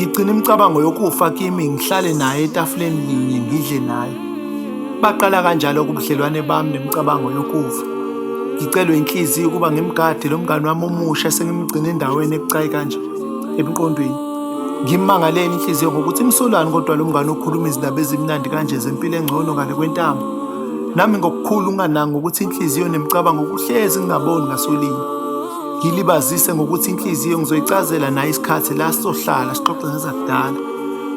Ngigcina imicabango yokufa kimi ngihlale naye etafuleni linye ngidle naye. Baqala kanjalo ubudlelwane bami nemicabango yokufa. Ngicelwe inhliziyo ukuba ngimgade lo mngani wami omusha esengimgcine endaweni ebucayi kanje emqondweni. Ngimmangalele inhliziyo ngokuthi imsolani kodwa lo mngani okhuluma izindaba ezimnandi kanje zempilo engcono ngale kwentambo. Nami ngokukhulu unganangi ngokuthi inhliziyo nemicabango kuhlezi ngingaboni ngasolinye. Ngilibazise ngokuthi inhliziyo ngizoyicazela naye isikhathi la sizohlala sixoxe ngezakudala.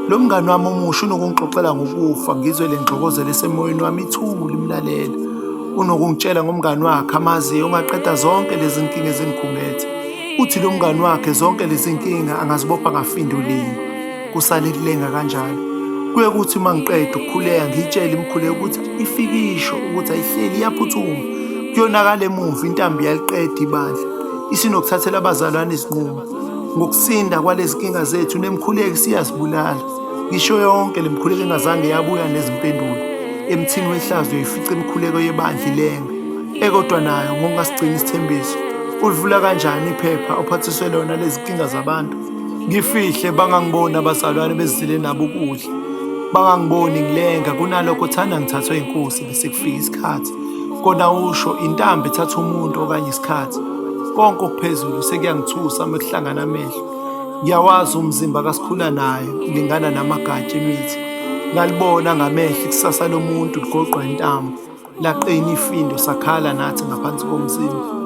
Lo mngani wami omusha unokungixoxela ngokufa ngizwe le ngxokozelo esemoyeni wami ithule imlalela. Unokungitshela ngomngani wakhe amaziyo ongaqeda zonke lezi nkinga ezingikhungethe. Uthi lo mngani wakhe zonke lezi nkinga angazibopha ngafindo linye. Kusale kulenga kanjalo. Kuye kuthi uma ngiqeda ukukhuleka ngiyitshele imikhuleko ukuthi ifikisho ukuthi ayihleli iyaphuthuma. Kuyonakala emumva intambo iyaliqeda ibandla. Isinokuthathela abazalwane izinqumo. Ngokusinda kwalezi nkinga zethu nemikhuleko isiyazibulala. Ngisho yonke le mikhuleko engazange yabuya nezimpendulo. Emthini wehlazo uyoyifica imikhuleko yebandla ilenga. Ekodwa nayo ngokungasigcini isithembiso. Ulivula kanjani iphepha ophathiswe lona lezinkinga zabantu? Ngifihle bangangiboni abazalwane bezile nabo ukudla. Bangangiboni ngilenga kunalokho thanda ngithathwe inkosi bese kufika isikhathi. Kona usho intambo ethatha umuntu okanye isikhathi. Konke okuphezulu sekuyangithusa uma kuhlangana amehlo. Ngiyawazi umzimba kasikhula naye ulingana namagatsha emithi. Ngalibona ngamehlo ikusasa lomuntu ligoqwa intambo. Laqina ifindo sakhala nathi ngaphansi komzimba.